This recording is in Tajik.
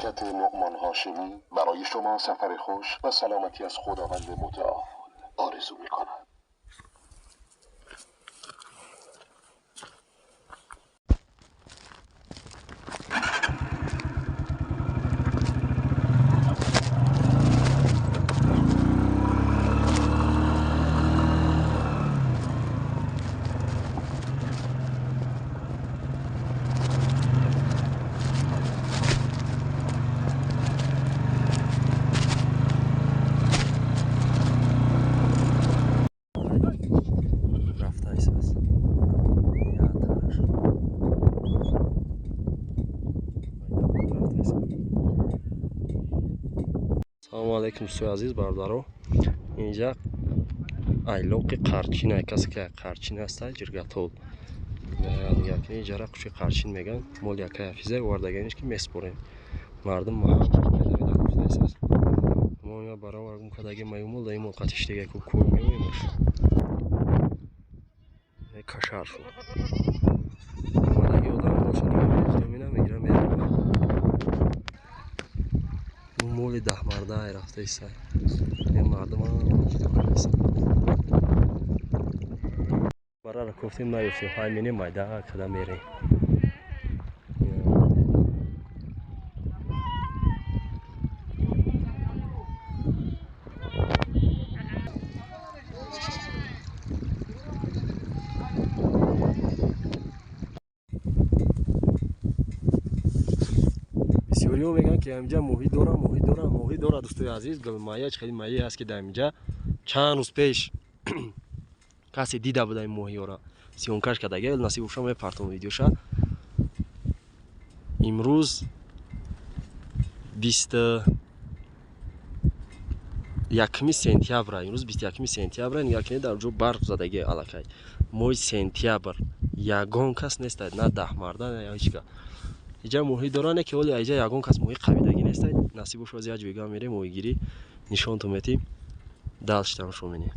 شرکت نعمان هاشمی برای شما سفر خوش و سلامتی از خداوند متعال آرزو می‌کند. Салому алейкум, дӯстои азиз, бародаро. Инҷа айлоқи қарчин, касе ки қарчин аста, ҷиргатол иҷара қуши қарчин меган. Моли якай ҳафиза овардаганиш ки меспорем. Мардум маҳамедавида. Мо баровар гум кадаги маюмол да имол қатиштега ку кор меоемаш. Кашар шуд. Омадаги одам боша дигар мегира мерава. Моли даҳмарда рафта иса. Ин мардум ҷидо. Барара кофтем, наёфтем, ҳай менем, майда када мерем. Бисёриҳо мегӯянд, ки ҳаминҷа моҳӣ дора, моҳӣ дора, моҳӣ дора. Дӯстои азиз, гулмая хеле мая аст, ки дар ҳаминҷа чанд рӯз пеш касе дида буда ин моҳиёра, съёмка ш кардаги. Насиб боша, мепартом видеоша. Имрӯз 21 сентябра, имрӯз 21 сентябра. Нигоҳ кунед, дар ҷо барф задаги аллакай. Моҳи сентябр ягон кас нест, на даҳмарда, на ҳеҷ ка. Иҷа моҳӣ дора, не ки ҳоли иҷа ягон кас моҳӣ қабидагӣ нест. Насиб боша, як ҷойга мерем моҳигирӣ, нишонтон метим. Дальше тамошо менем.